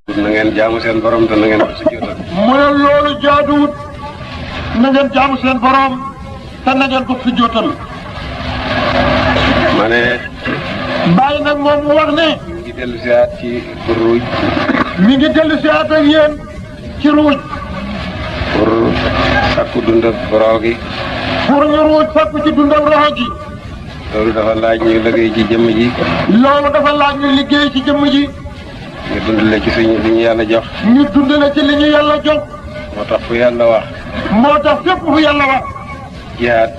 na ngeen jaamu seen borom te na ngeen ko sujjóotal. mu ne loolu jaaduwut na ngeen jaamu seen borom te na ngeen ko sujjóotal. ma ne. bàyyi nag moom mu wax ne. mi ngi dellu si waat ci ruuj. mi ngi dellu si waat ak yéen ci ruuj. pour sakku dundal roho gi. pour ñu ruuj sakku ci dundal roho gi. loolu dafa laaj ñu liggéey ci jëmm ji. loolu dafa laaj ñu liggéey ci jëmm ji. ñu dundale ci suñu li ñu yàlla jox. ñu dundale ci li ñu yàlla jox. moo tax fu yàlla wax. moo tax fépp fu yàlla wax. jihaad.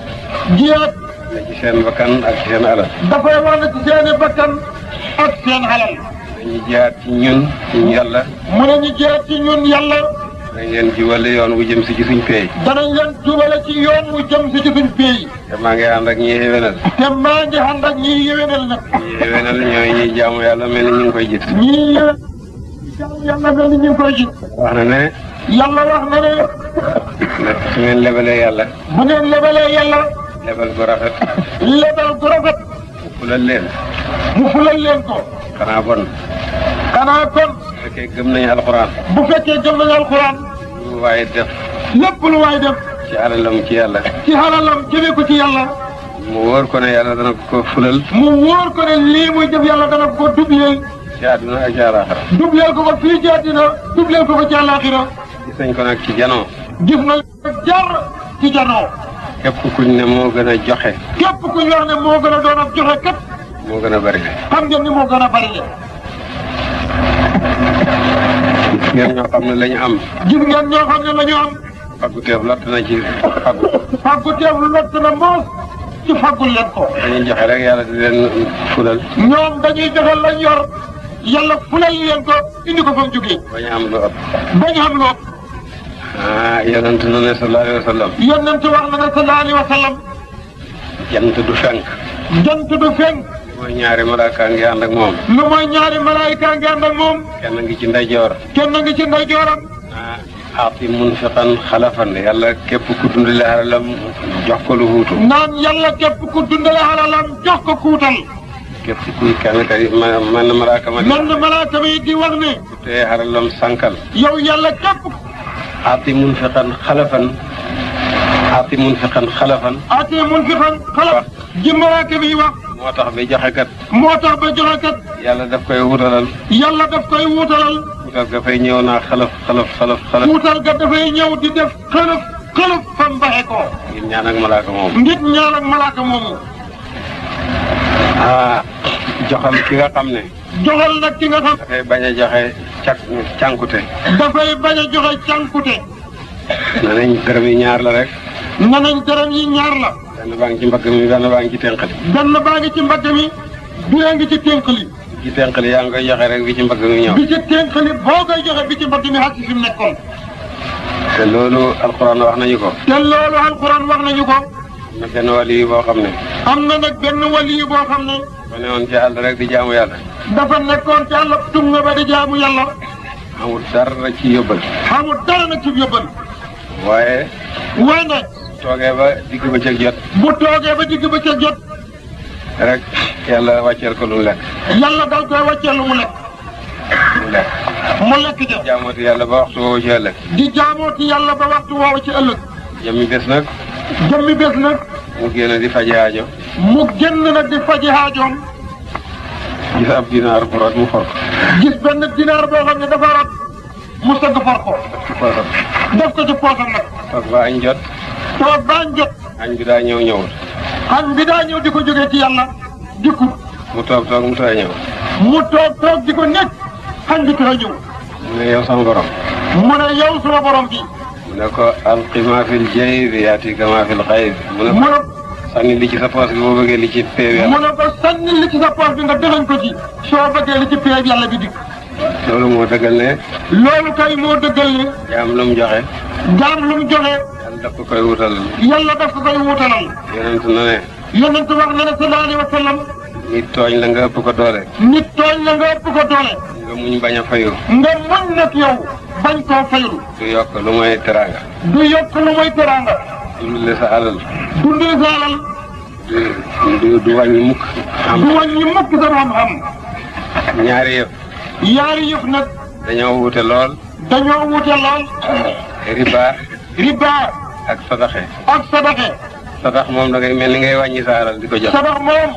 jihaad. ne ci seen bakkan ak ci seen alal. dafay wax ne ci seeni bakkan ak seen alal. dañuy jihaad ci ñun ci yàlla. mu ne ñu jihaad ci ñun yàlla. dañ leen jubale yoon wu jëm si ci suñ peey. danañ leen jubale ci yoon wu jëm si ci suñ peey. te maa ngi ànd ak ñi yéwénal. te maa ngi ànd ak ñi yéwénal nag. ñi yéwénal ñooy ñi jaamu yàlla mel ni ñu ngi koy gis. ñi jaamu yàlla mel ni ñu ngi koy gis. wax na ne. yàlla wax na ne. su ngeen lebalee yàlla. bu ngeen lebalee yàlla. lebal gu rafet. lebal gu rafet. mu fulal leen. mu fulal leen ko. xanaa bon. xanaa kon. bu fekkee gëm nañu alxuraan. bu fekkee gëm nañu alxuraan. lu waaye def. lépp lu waay def. ci alalam ci yàlla. ci alalam jëmee ko ci yàlla. mu wóor ko ne yàlla dana ko fulal. mu wóor ko ne lii muy jëf yàlla dana ko dubleel. ci àdduna ak ci àllaaxira. dubleel ko ko fii ci àddina dubleel ko ko ci àllaaxira. gis nañ ko nag ci janoo. gis nañ ko jar ci janoo. képp kuñ ne moo gën a joxe. képp kuñ wax ne moo gën a doon ak joxe kat. moo gën a bari le. xam ngeen ni moo gën a bari le. gis ngeen ñoo xam ne la ñu am. gis ngeen ñoo xam ne la ñu am. faggu teef lott na ci faggu. faggu teef lott na moos ci faggul leen ko. dañuy joxe rek yàlla di leen fulal. ñoom dañuy joxe lañ yor yàlla fulal leen ko indi ko fa mu jógee. bañ am lu ëpp. bañ am lu ëpp. yonent na ne sallallahu alayhi wa sallam. yonent wax na ne sallallahu alayhi wa sallam. jant du fenk. jant du fenk. mooy ñaari malaaka ngi ànd ak moom. lu mooy ñaari malaayika ngi ànd ak moom. kenn ngi ci ndeyjoor. kenn ngi ci ndeyjooram. aati munfiqan xalafan yàlla képp ku dundale alalam jox ko lu wuutu. naan yàlla képp ku dundale alalam jox ko kuutal. képp kuy kenn kay man malaaka ma. man malaaka mi di wax ne. ku tee alalam sànkal. yow yàlla képp. aati munfiqan xalafan. aati munfiqan xalafan. aati munfiqan xalaf. ji malaaka mi wax. moo tax ba joxe kat. moo tax ba joxe kat. yàlla daf koy wutalal. yàlla daf koy wutalal. wutal ga fay ñëw naa xalaf xalaf xalaf xalaf. wutal ga dafay ñëw di def xalaf xalaf fa mbaxe ko. ngir ñaan ak malaaka moom. ngir ñaan ak malaaka moomu. joxal ki nga xam ne. joxal nag ki nga xam. dafay bañ a joxe cànkute. dafay bañ a joxe cànkute. nañ dërëm yi ñaar la rek. nañ dërëm yi ñaar la. benn baa ngi ci mbagg mi benn baa ngi ci tenqali. benn baa ngi ci mbagg mi bii ngi ci tenqali. ci tenqali yaa ngi koy joxe rek bi ci mbagg mi ñëw. bi ci tenqali boo koy joxe bi ci mbagg mi xaj fi mu nekkoon. te loolu alxuraan wax nañu ko. te loolu alxuraan wax nañu ko. am na benn wali yi boo xam ne. am na nag benn wali yi boo xam ne. ba ne woon ci àll rek di jaamu yàlla. dafa nekkoon ci àll tunga ba di jaamu yàlla. amul dara ci yóbbal. amul dara nag ci yóbbal. waaye. waaye nag. toogee ba digg bëccëg jot. bu toogee ba digg bëccëg jot. rek yàlla wàcceel ko lu mu lekk. yàlla dal koy wàcceel lu mu lekk. mu lekk. mu lekk ja. jaamooti yàlla ba waxtu woowu ci ëllëg. di jaamooti yàlla ba waxtu woowu ci ëllëg. jëmmi bés nag. jëmmi bés nag. mu génn di faji aajo. mu génn nag di faji aajoom. gis ab dinaar bu rot mu for ko. gis benn dinaar boo xam ne dafa rot mu sëgg for ko. poosam. def ko ci poosam nag. toog ba añ jot. toog ba añ jot. añ bi daa ñëw ñëwul. añ bi daa ñëw di ko jógee ci yàlla dikkut. mu toog mu tëj ñëw. mu toog di ko nekk añ bi tëj ñëw. mu ne yow sama borom. mu ne yow sama borom bi. mu ne ko alqi maa fil jaybi yaatika maa fil xaybi. mu ne ko sànni li ci sa poos bi boo bëggee li ci peew yàlla. mu ne ko sànni li ci sa poos bi nga dëxañ ko ci. soo bëggee li ci peew yàlla bi dikk. loolu moo dëggal ne. loolu kay moo dëggal ne. jaam lu mu joxe. jaam lu mu joxe. yàlla daf ko koy wutalal. yàlla daf ko koy wutalal. yonent na ne. yonent wax na ne sallallahu alayhi wa sallam. nit tooñ la nga ëpp ko doole. nit tooñ la nga ëpp ko doole. nga muñ bañ a fayu. nga muñ nag yow bañ koo fayul. du yokk lu mooy teraanga. du yokk lu mooy teraanga. dundale sa alal. dundale sa alal. du wàññi mukk. du wàññi mukk sa xam-xam. ñaari yëf. yaari yëf nag. dañoo wute lool. dañoo wute lool. riba ak sadaxe. sadax moom da ngay mel ni ngay wàññi sa alal di ko joxe. sadax moom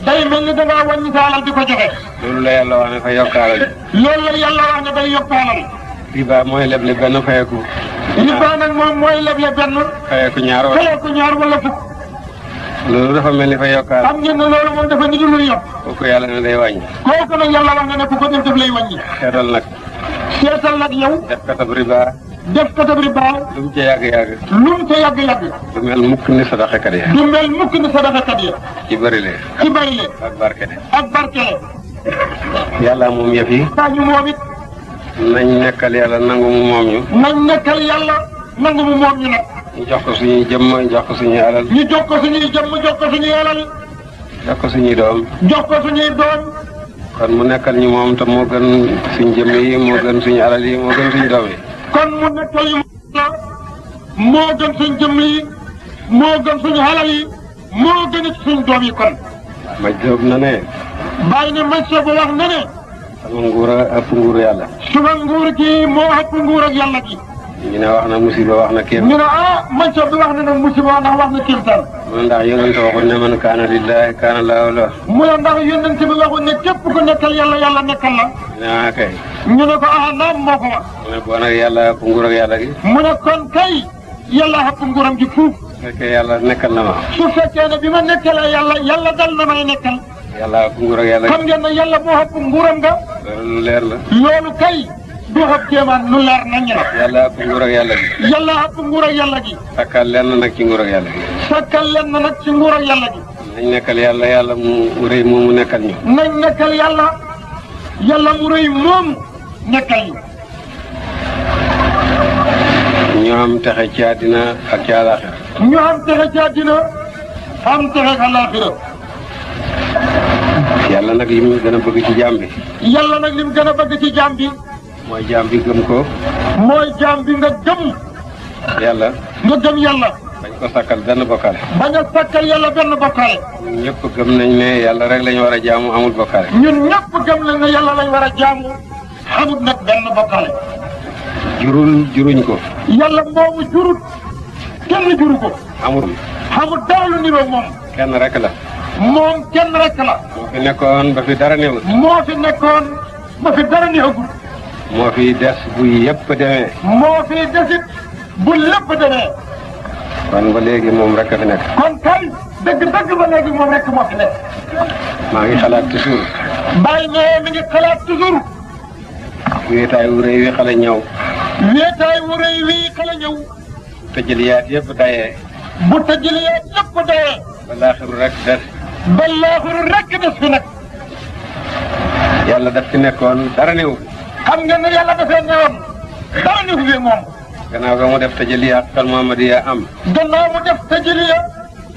day mel ni da ngaa wàññi sa alal di ko joxe. loolu la yàlla wax ne fa yokk alal. loolu la yàlla wax ne day yokk alal. riba mooy leble benn fayeku. riba nag moom mooy leble benn. fayeku ñaar wala fukk. loolu dafa mel ni fa yokk alal. xam ngeen ne loolu moom dafa niru luy yokk. kooku yàlla ne day wàññi. kooku nag yàlla wax ne ku ko def lay wàññi. seetal nag yow. def katab riba. lu mu ca yàgg-yàgg. du mel mukk ni sadaxekat ya. ci bëri lee. ak barke. yàlla moom yëf yi. ñu moom it. nañ nekkal yàlla nangu mu moom ñu. nag. ñu jox ko suñuy jëmm jox ko suñuy alal. jox ko suñuy alal. jox ko suñuy doom. kon mu nekkal ñu moom te moo gën suñ jëmm yi moo gën suñu alal yi moo gën suñu doom yi. kon mu nekkal ñu moo gën suñ jëmm yi moo gën suñu alal yi moo gën suñ doom yi kon. ma jóob na ne. bàyyi ne ma jóob wax na ne. sama nguur a ëpp nguur yàlla. suma nguur gi moo ëpp nguur ak yàlla gi. ñu ne wax na musiba wax na kéem. ñu ne Mansour bi wax na nag musiba ndax wax na kéemtaan. mu ne ndax yonent waxul ne man kaana lillahi kaana lahu lahu. mu ne ndax yonent bi waxul ne képp ku nekkal yàlla nekkal la. ah kay. ñu ne ko naam moo ko wax. mu ne boo nag yàlla ëpp nguur ak yàlla gi. mu ne kon kay yàlla ëpp nguuram gi fuuf. su fekkee yàlla nekkal na ma. su fekkee ne bi ma nekkalee yàlla dal na may nekkal. yàlla ëpp nguur ak yàlla gi. xam ngeen ne yàlla moo ëpp nguuram nga. loolu lu leer la. loolu kay. du xëpp kéemaan lu leer nañ la. yàlla ëpp nguur ak yàlla gi. yàlla ëpp nguur ak yàlla gi. sakkal lenn nag ci nguur ak yàlla gi. sakkal lenn nag ci nguur ak yàlla gi. nañ nekkal yàlla mu rëy moomu nekkal ñu. nañ nekkal yàlla mu rëy moomu nekkal ñu. ñu am texe ci àddina ak ci àllaaxira. ñu am texe ci àddina am texe ak àllaaxira. yàlla nag li mu gën a bëgg ci jaam bi. yàlla nag li mu gën a bëgg ci jaam bi. mooy jaam bi gëm ko. mooy jaam bi nga gëm. yàlla. nga gëm yàlla. bañ ko sakkal benn bokkaale. bañ a sakkal yàlla benn bokkaale. ñun ñëpp gëm nañ ne yàlla rek lañu war a jaamu amul bokkaale. ñun ñëpp gëm nañ ne yàlla lañ war a jaamu amul nag benn bokkaale. juruñ ko. yàlla moomu jurut kenn juru ko. amul dara lu niroo moom. kenn rek la. moom kenn rek la. moo fi nekkoon ba fi dara néewul. moo fi nekkoon ba fi dara néewul. moo fi des bu yëpp demee. moo fi desit bu lépp demee. kon ba léegi moom rek a fi nekk. kon kay dëgg ba léegi moom rek moo fi nekk. maa ngi xalaat toujours. bàyyi ne mi ngi xalaat toujours. wéetaay wu rëy wi xale ñëw. wéetaay wu rëy wi xale ñëw. tëjëliyaat yëpp dayee. bu tëjëliyaat yëpp dayee. ba laaxiru rek des. ba laaxiru rek des fi nag. yàlla daf fi nekkoon dara néew. xam ngeen ne yàlla dafee newoon dara néew fi moom. gannaaw ga mu def tëjëliya xaqal Muhammadiya am. gannaaw mu def tëjëliya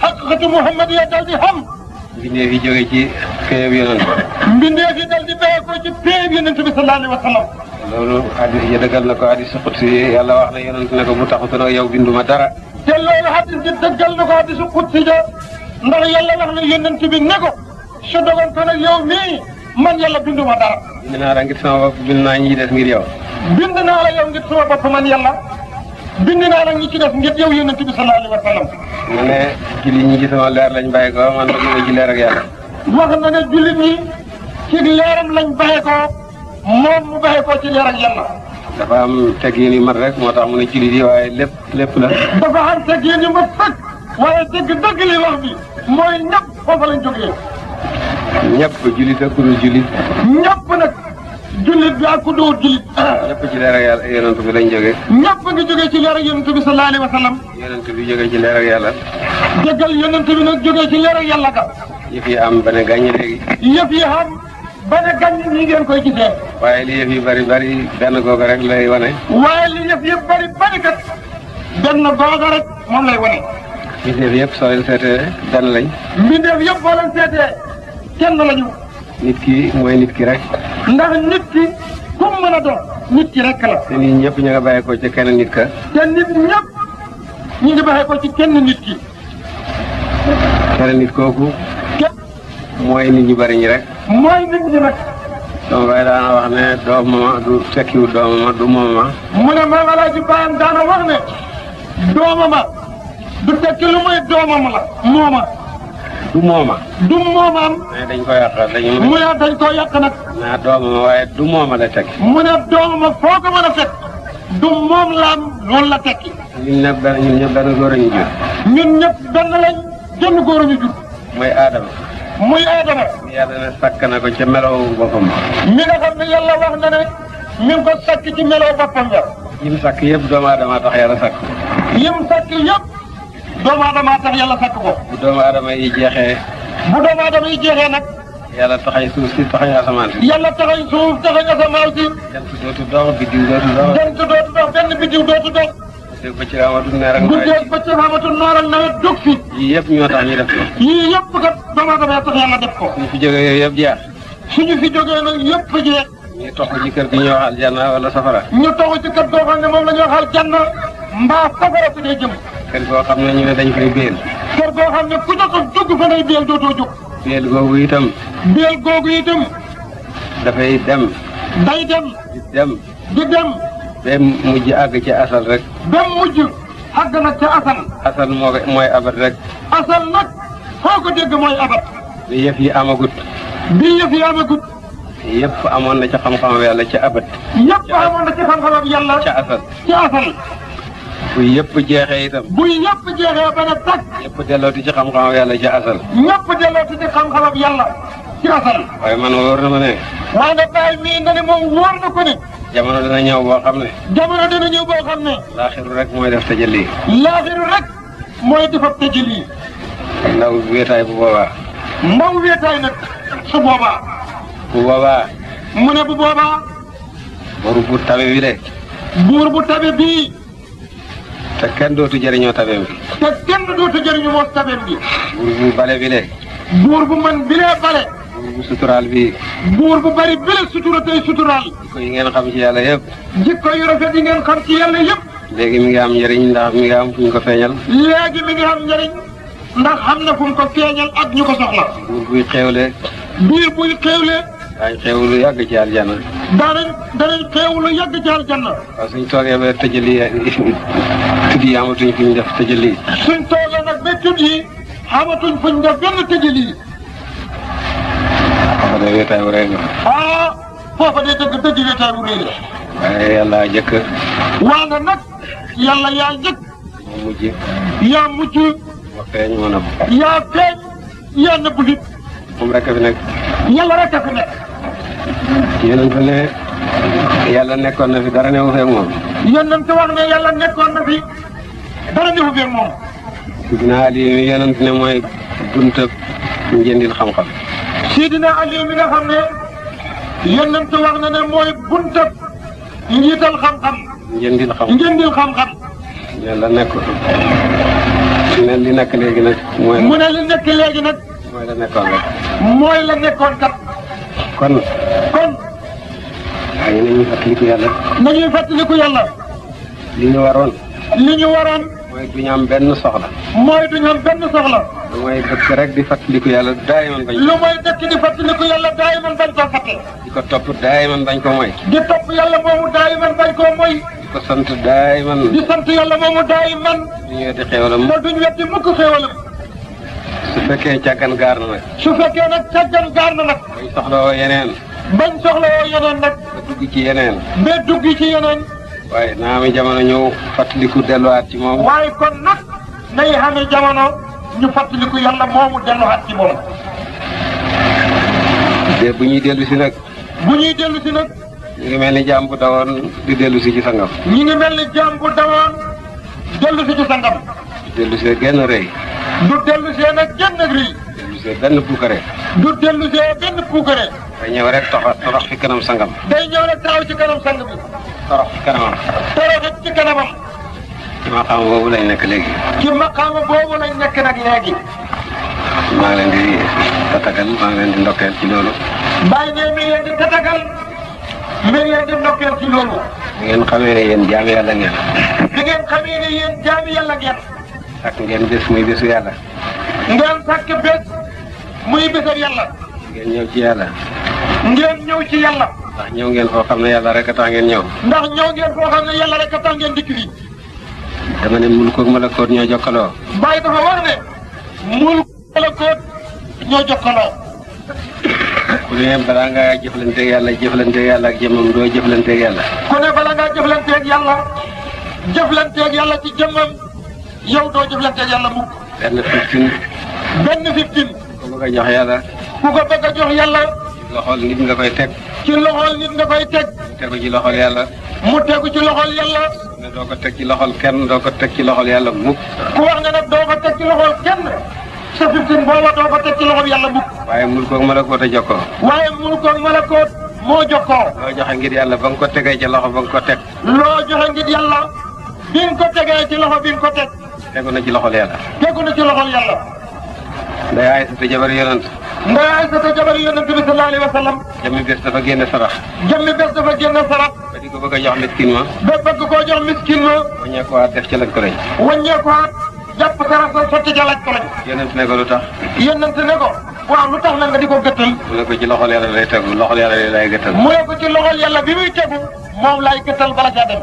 xaqatu Muhammadiya dal di xam. mbindeef yi jóge ci péyeb yonent. mbindeef yi dal di béye ko ci péyeb yonent bi sallallahu alayhi wa sallam. loolu hadis yi dëggal na ko hadis qudsi yàlla wax na yonent ne ko bu taxutu nag yow binduma dara. te loolu hadis bi dëggal na ko hadisu qudsi ja ndax yàlla wax na yonent bi ne ko su dogoon ko nag yow mii man yàlla binduma dara. bind naa la ngir sama bopp bind naa ñi des ngir yow. bind naa la yow ngir sama bopp man yàlla bind naa la ñi ci def ngir yow yonent bi sallallahu alayhi wa sallam. mu ne jullit ñi ci sama leer lañ bàyyi ko man ma jóge ci leer ak yàlla. wax na ne jullit ñi ci leeram lañ bàyyi ko moom mu bàyyi ko ci leer ak yàlla. dafa am teggin yu mat rek moo tax mu ne jullit yi waaye lépp la. dafa am teggin yu mat sëkk waaye dëgg li wax bi mooy ñëpp foofa lañ jógee. ñëpp jullit ak ku dul jullit. ñëpp nag jullit bi ak ku dul jullit. ñëpp ci leer ak yàlla yonent bi lañ jógee. ñëpp ngi jógee ci leer ak yonent bi sallallahu alayhi wa sallam. yonent bi jógee ci leer ak yàlla. dëggal yonent bi nag jógee ci leer ak yàlla ga. yëf yi am ba ne gàññi léegi. yëf yi am ba ne gàññi ñi ngeen koy gisee. waaye li yëf yi bari benn googu rek lay wane. waaye li yëf yi bari kat benn googu rek moom lay wane. mbindeef yëpp soo leen seetee benn lañ. mbindeef yëpp boo leen seetee kenn lañu. nit ki mooy nit ki rek. ndax nit ki ku mu mën a doon nit ki rek la. te nit ñëpp ñu nga bàyyi ko ci kenn nit ka. te nit ñëpp ñu ngi bàyyi ko ci kenn nit ki. kenn nit kooku. mooy nit ñu bari ñi rek. mooy nit ñi nag. sama baay daana wax ne doomama du tekkiwu doomama du moomama. mu ne maam Alaaji Baayam daana wax ne doomama du tekki lu muy doomam la mooma. du mooma. du moomaam. mais dañ ko yàq dañu. mu ne dañ koo yàq nag. naa doomama waaye du mooma la tekki. mu ne doomama foo ko mën a fekk du moom laam loolu la tekki. ñun ñëpp benn góor a ñu jur. ñun ñëpp benn lañ genn góor a ñu jur. mooy Adama. muy Adama. yàlla ne sàkk na ko ca melow boppam. mi nga xam ne yàlla wax na ne mi ngi ko sàkk ci melow boppam la. yim sàkk yëpp doomu aadama tax yàlla sàkk. yim sàkk yëpp doomu aadama tax yàlla sàkk ko. bu doomu aadama yi jeexee. bu doomu aadama yi jeexee nag. yàlla taxay suuf si taxay asamaan si. yàlla taxay suuf taxay asamaan si. jant dootu dox biddiw dootu dox. jant dootu dox benn biddiw dootu dox. guddeeg bëccëg amatul neer ak nawet. guddeeg bëccëg amatul noor ak nawet dug fi. yii yëpp ñoo tax ñu def ko. yii yëpp kat doomu aadama tax yàlla def ko. suñu fi jógee yooyu yëpp jeex. suñu fi jógee nag yëpp jeex. ñu tox ci kër gi ñuy wax aljanna wala safara. ñu toxu ci kër goo xam ne moom la ñuy wax aljanna mbaa safara fi day jëm. kër goo xam ne ñu ne dañ koy béel. kër goo xam ne ku jot a dugg fa ngay béel dootoo jóg. béel googu itam. béel googu itam. dafay dem. day dem. di dem. di dem. ba mujj àgg ci asal rek. ba mujj àgg nag ca asal. asal mooy abat rek. asal nag foo ko dégg mooy abat. bi yëf yi amagut. bi yëf yi amagut. yëpp amoon na ca xam-xamam yàlla ca abat. yëpp amoon na ci xam-xamam yàlla. ca asal. ca asal. bu yëpp jeexee itam. bu yëpp jeexee ba ne tag. yëpp dellooti ci xam-xamam yàlla ca asal. ñëpp dellooti ci xam-xamam yàlla ci asal. waaye man wóor na ma ne. waaye nag Baay mii nga ne moom wóor na ko ne. jamono dina ñëw boo xam ne. jamono dina ñëw boo xam ne. laaxiru rek mooy def tajalli. laaxiru rek mooy defar tajalli. ndaw wéetaay bu boobaa. ndaw wéetaay nag su boobaa. bu boobaa. mu ne bu boobaa. boru bu tabe bi de. buur bu tabe bii. te kenn dootu jëriñoo tabeem bi. te kenn dootu jëriñu moo tabeem bi. buur bu bale bi de. buur bu mën bilee bale. buur bu suturaal bi. buur bu bari bile sutura tey suturaal. jikko yi ngeen xam ci yàlla yëpp. jikko yu rafet yi ngeen xam ci yàlla yëpp. léegi mi ngi am njëriñ ndax mi ngi am fu ñu ko feeñal. léegi mi ngi am njëriñ ndax xam na fu mu ko feeñal ak ñu ko soxla. buur buy xéewle. biir buy xéewle. daañu xéewlu yàgg ci aljanna. danañ xéewlu yàgg ci aljanna. waaw suñ toogee ba tëjali tudd yi amatuñ fu ñu def tëjali. suñ toogee nag ba tudd yi xamatuñ fuñ def benn tëjali. foofa de wéetaay bu rëy la. foofa de dëgg dëgg wéetaay bu rëy la. waaye yàlla jëkk. waane nag yàlla yaa njëkk. moo mujj. yaa mujj. moo feeñ moo nëbb. yaa feeñ. yaa nëbb nit. moom rek a fi nekk. yàlla rek a fi nekk. yonent ne yàlla nekkoon na fi dara newu feeg moom. yonent wax ne yàlla nekkoon na fi dara newu feeg moom. Sidina Ali mi yonent ne mooy buntab njëndil xam-xam. Sidina Ali mi nga xam ne yonent wax na ne mooy buntab njiital xam-xam. njëndil xam. njëndil xam-xam. yàlla nekkoon. ne li nekk léegi nag. mooy mu ne li nekk léegi nag. mooy la nekkoon rek. mooy la nekkoon kat. kon. waaye nañuy fàttaliku yàlla. nañuy fàttaliku yàlla. li ñu waroon. li ñu waroon. mooy du ñu am benn soxla. mooy du ñu am benn soxla. lu mooy dëkk rek di fàttaliku yàlla daayiman bañ. lu mooy dëkk di fàttaliku yàlla daayiman bañ koo fàtte. di ko topp daayiman bañ ko moy. di topp yàlla moomu daayiman bañ koo moy. di ko sant daayiman. di sant yàlla moomu daayiman. duñu weddi xéewalam. te duñu weddi mukk xéewalam. su fekkee càggan gaar na nag. su fekkee nag càggan gaar na nag. bañ soxlawoo yeneen. bañ soxlawoo yeneen nag. ba dugg ci yeneen. ba dugg ci yeneen. waaye naa mi jamono ñëw fàttaliku delluwaat ci moom. waaye kon nag nay xamee jamono ñu fàttaliku yàlla moomu delluwaat ci moom. de bu ñuy dellu si nag. bu ñuy dellu si nag. ñu ngi mel ni jaam bu dawoon di dellu si ci sangam. ñu ngi mel ni jaam bu dawoon dellu si ci sangam. dellu see genn rëy. du dellu see nag genn rëy. dellu see benn puukare. du dellu see benn puukare. day ñëw rek torox fi kanam sangam. day ñëw rek taxaw ci kanam sang bi. torox fi kanamam. torox ci kanamam. ci maqaama boobu lañ nekk léegi. ci maqaama boobu lañ nekk nag léegi. maa ngi leen di tatagal maa ngi leen di ndokkeel ci loolu. bàyyi ne mi ngi leen di tatagal. mi ngi leen di ndokkeel ci loolu. bi ngeen xamee ne yéen jaami yàlla ngeen. bi ngeen xamee ne yéen jaami yàlla ngeen. ak ngeen bés muy bésu yàlla. ngeen sàkk bés muy bésab yàlla. ngeen ñëw ci yàlla. ngeen ñëw ci yàlla. ndax ñëw ngeen foo xam ne yàlla rek a tax ngeen ñëw. ndax ñëw ngeen foo xam ne yàlla rek a tax ngeen dikk fii. dama ne mulk ak malakoot ñoo jokkaloo. Baye dafa wax ne. mulk malakoot ñoo jokkaloo. ku ne balaa ngaa jëflanteeg yàlla ak jëmmam doo jëflanteeg yàlla. ku ne balaa ngaa jëflanteeg yàlla ci jëmmam yow doo jëflanteeg yàlla mukk. benn 15. ku bëgg a jox yàlla. ku ko bëgg a jox yàlla. ci loxol nit nga koy teg. ci loxol nit nga koy teg. mu tegu ci loxol yàlla. mu tegu ci loxol yàlla. ne doo ko teg ci loxol kenn doo ko teg ci loxol yàlla mukk. ku wax ne nag doo ko teg ci loxol kenn. sa 15 booba doo ko teg ci loxol yàlla mukk. waaye mulk ak malakoot a jokkoo. waaye mulk ak malakoot moo jokkoo. loo joxe ngir yàlla ba nga ko tegee ci loxo ba nga ko teg. loo joxe ngir yàlla bi nga ko tegee ci loxo bi nga ko teg. tegu na ci loxol yàlla. tegu na ci loxol yàlla. Ndeye Aysata jabar yonent. Ndeye Aysata jabar yonent bi sallallahu alayhi wa sallam. jëmmi bés dafa génne sarax. jëmmi bés dafa génne sarax. ba di ko bëgg a jox miskin ma. ba bëgg koo jox miskin ma. wàññeekuwaat def ci lañ ko lañ. wàññeekuwaat jàpp sarax sa sotti ca laaj ko lañ. yonent ne ko lu tax. yonent ne ko. waaw lu tax na nga di ko gëttal. mu ne ko ci loxol yàlla lay tegu loxol yàlla lay gëttal. mu ne ko ci loxol yàlla bi muy tegu moom laay gëttal bala caa dem.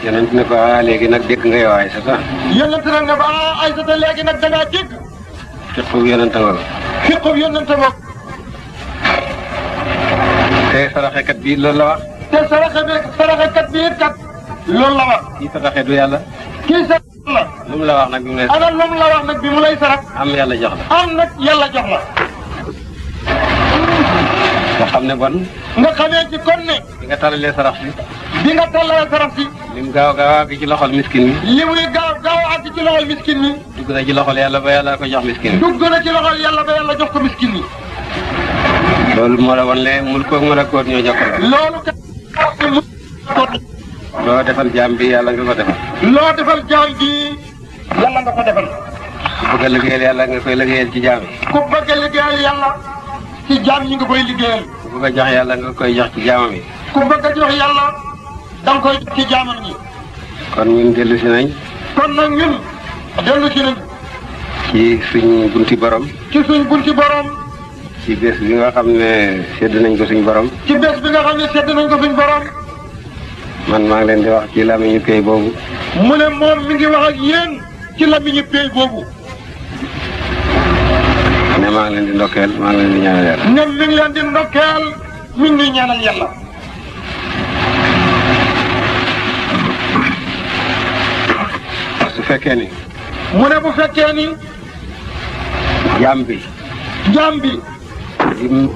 yonent ne ko léegi nag dégg nga yow Aysata. yonent nag ne ko Aysata léegi nag da ngaa dégg. fiqu yonent ngoog. fiqu yonent ngoog. te saraxekat bi loolu la wax. te saraxekat bi it kat loolu la wax. kii saraxe du yàlla. kii sarax la. lu mu la wax nag bi mu lay. ana lu mu la wax nag bi mu lay sarax. am yàlla jox la. am nag yàlla jox la. nga xam ne bon. nga xamee ci kon ne. bi nga talalee sarax si. bi nga talalee sarax si. lim gaaw àgg ci loxol miskin mi. li muy gaaw àgg ci loxol miskin mi. dugg na ci loxol yàlla ba yàlla ko jox miskin mi. dugg na ci loxol yàlla ba yàlla jox ko miskin mi. loolu moo la wan ne mulk ak malakoot ñoo jokkaloo. loolu kat. loo defal jaam bi yàlla nga ko defal. loo defal jaam bi yàlla nga ko defal. ku bëgg a liggéeyal yàlla nga koy liggéeyal ci jaam yi. ku bëgg a liggéeyal yàlla ci jaam ñi nga koy liggéeyal. ku bëgg a jox yàlla nga koy jox ci jaamam yi. ku bëgg a jox yàlla da nga koy jox ci jaamam ñi. kon ñun dellu si nañ. kon nag ñun dellu si nañ. ci suñ bunti borom. ci suñ bunti borom. ci bés bi nga xam ne sedd nañ ko suñ borom. ci bés bi nga xam ne sedd nañ ko suñ borom. man maa ngi leen di wax ci lamiñu pay boobu. mu ne moom mi ngi wax ak yéen ci lamiñu pay boobu. ne maa ngi leen di ndokkeel maa ngi leen di ñaanal yàlla. ne mi ngi leen di ndokkeel mi ngi ñaanal yàlla. su fekkee ni. mu ne bu fekkee ni. jaam bi. jaam bi. lim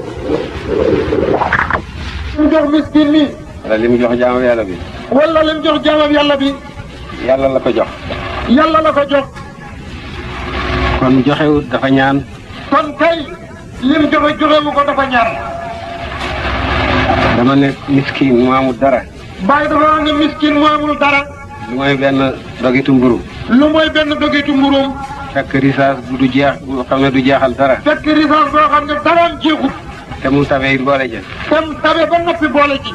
jox miskin mi. wala lim jox jaamam yàlla bi. wala lim jox jaamam yàlla bi. yàlla la ko jox. yàlla la ko jox. kon joxewut dafa ñaan. kon kay lim joxewu ko dafa ñaan. dama ne miskin mu amul dara. Baye dafa wax ne miskin mu amul dara. lu mooy benn dogitu mburu. lu mooy benn dogitu mburum. fekk risaas bu du jeex bu xam ne du jeexal dara. fekk risaas boo xam ne daraam jeexut. te mu tabee it boole jën. te mu tabee ba noppi boole ci.